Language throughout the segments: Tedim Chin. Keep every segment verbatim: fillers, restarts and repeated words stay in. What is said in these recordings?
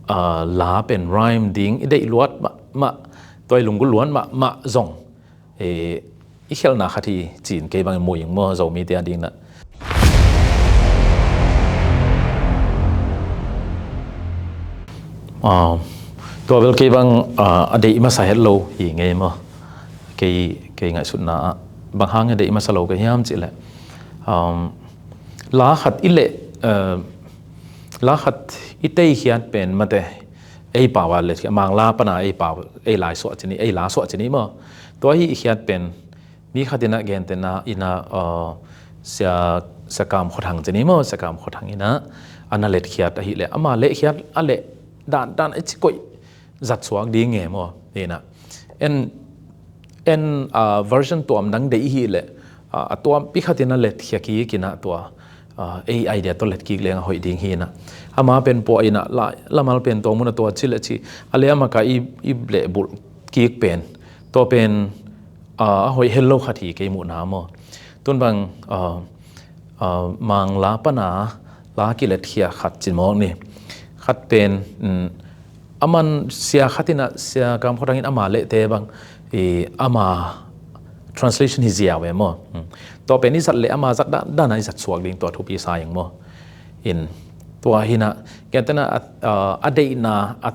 Ah, la pen rhyme ding i deih luat mahmah, tua i lunggulh luat mahmah zong, eh, i khelhna khat hi ci-in kei bangin mu ing maw, Zomite a dingin ah. Ah, tua bel kei bang, ah, a deih masa het lo hi ngei maw. Kei, kei ngaihsutna ah bang hang a deih masa lo ka hiam cih leh, um, la khat i leh, eh, la khat i teikhiat pen mate, ei pau a leh, Mang la pana ei pau, ei lai suah ci ni, ei la suah ci ni maw. Tua hi i khiat pen mi khat in ah gentehna in ah, uh, Sia, Sia Kam Khua Thang ci ni maw, Sia Kam Khua Thang in ah a na letkhiat ahih leh, ama lehkhiat a leh dandan a ci koih zat suak ding e maw. Hi in ah en, en, ah, version tuam dang deih i hih leh, ah, a tuampi khat in ah letkhia kik in ah tua, ah, ei idea tawh letkik leng a hoih ding hi in ah. Ama pen pua in ah la, lamal pen tua mun a tua ci leh ci, a leh a maka i, i lehbulh kik pen, tua pen, ah, a hoih het lo khat hi kei muhna maw. Tun bang, ah, ah, Mang la pana la kiletkhia khat ci mawk ni. Khat pen, um, aman sia khat in ah, Sia Kam Khua Thang in ama lehte bang, i, ama translation hi ziau e maw. Hmm. Tua pen i zat leh ama zat dandan a i zat suak ding, tua thupi sa ing maw. In, tua hi in ah, gentehna, ah, ah, a deihna, a,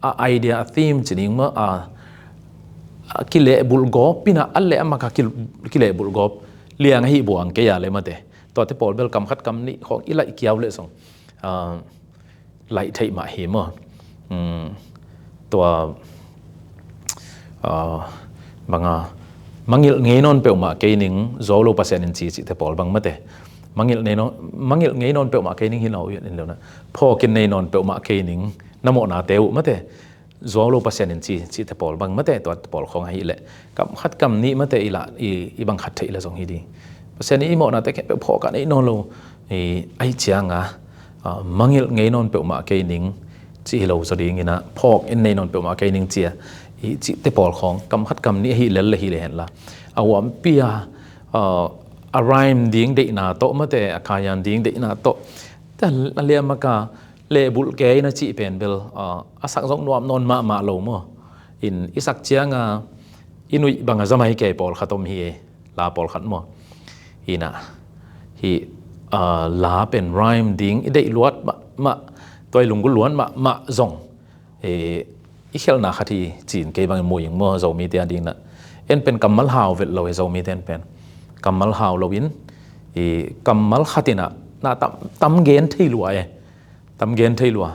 a idea, a theme ci ning maw, a, a kilehbulh gawp in ah, a leh a maka ki, kilehbulh gawp liang ahi buang kei a leh mate. Tuate pawl bel kam khat kam nih khawng i laih kiau leh zong, ah, laih theih mah hi maw. Hmm, tua, ah, banga, mangngilh ngei nawn peuhmah kei ning, zuau lo Pasian in ci, cihte pawl bang mate. Mangngilh nei nawn, mangngilh ngei nawn peuhmah kei ning hi lo, in lo na. Phawk in nei nawn peuhmah kei ning, na mawhnate uh mate. Zuau lo Pasian in ci, cihte pawl bang mate, tuate pawl khawng ahih leh kam khat kam nih mate i lah, i, i bang khat theih leh zong hi ding. Pasian in i mawhnate khempeuh phawk a nei nawn lo, i, ahih ciangin, ah, mangngilh ngei nawn peuhmah kei ning, ci hi lo zaw ding in ah, phawk in nei nawn peuhmah kei ning ci a, i, cihte pawl khawng kam khat kam nih ahih lel leh hi leh hen la, a huampi a, ah, a rhyme ding deihna tawh mate, a khayan ding deihna tawh, tua a leh a maka lehbulh kei in a cih pen bel, ah, a sak zong nuam nawn mahmah lo maw. In i sak ciangin i nuih banga za mai kei pawlkhat om hi e, la pawlkhat maw. Hi in ah, hi, ah, la pen rhyme ding i deih luat mahmah, tua i lunggulh luat mahmah zong, eh, i khelhna khat hi ci-in kei bangin mu ing maw, Zomite a dingin ah. En pen kammal hau vet lo e, Zomite en pen kammal hau lo in, i, kammal khat in ah na tam, tam gen thei lua e. Tam gen thei lua.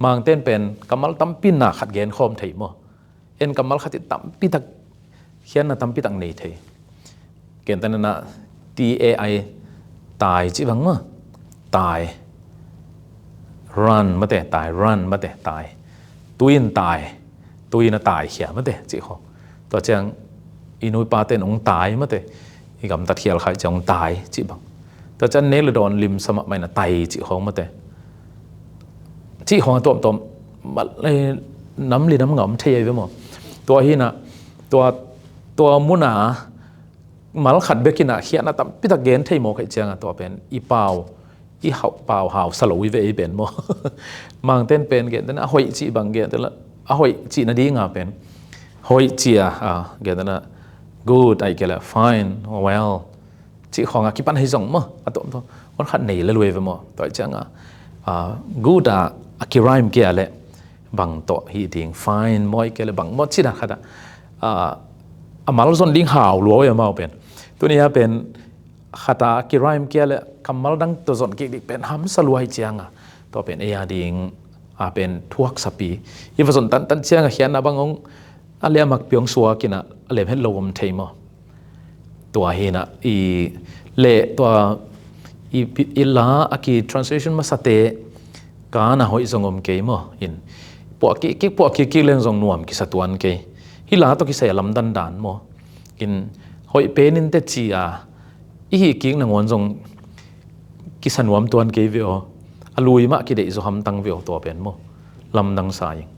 Mangte en pen kammal tampi na khat gen khawm thei maw. En kammal khat in tampi tak, khiatna tampi tak nei thei. Gentehna, T A I, tai cih bang maw. Tai. Run mate, tai, run mate, tai. Tui in tai. Tui in a taikhia mate, cih khawng. Tua ciang i nu i pate in hong tai mate, i gamtat khial kha ahih ciang hong tai cih bang. Tua ciang nek le dawn limsa mahmah in a tai cih khawng mate. Cih khawng a tuamtuam, mal, eh, nam li nam nga om thei ahi ve maw. Tua hi in ah, tua, tua mun a mal khat bek in ah khiatna tampi tak gen thei mawk ahih ciangin tua pen i pau, i hau, pau hausa lo i ve i pen maw. Mangte en pen gentehna a hoih cih bang, gentehna a hoih cih nading a pen hoih cih a, ah, gentehna good, ahih kei leh fine, well, cih khawng a kipan hi zong maw, a tuamtuam, hon khat nei lel uh hi ve maw. Tua ahih ciangin, ah, good a, a kirhyme kei a leh bang tawh hi ding, fine maw, ahih kei leh bang maw, cih dan khat a, ah, a mal zon ding hau lua uh hi amau pen. Tuni a pen khat a kirhyme kei a leh kammal dang tawh zon kik ding pen hamsa lua ahih ciangin, tua pen ei a ding a pen thuaksapi. I va zon tantan ciangin khiatna bang hong, a leh a makpi hong suak in ah, a lem het lo om thei maw. Tua hi in ah, i, leh tua i, i la a ki translation masate kan a hoih zong om kei maw. In, puah kik, kik, puah kik, kik leng zong nuam kisa tuan kei. Hih la tawh kisai a lamdang dan maw. In, hoih pen in teh ci a i hih kik nangawn zong kisa nuam tuan kei ve aw. A lui mah kideih zaw hamtang ve aw, tua pen maw. Lamdang sa ing.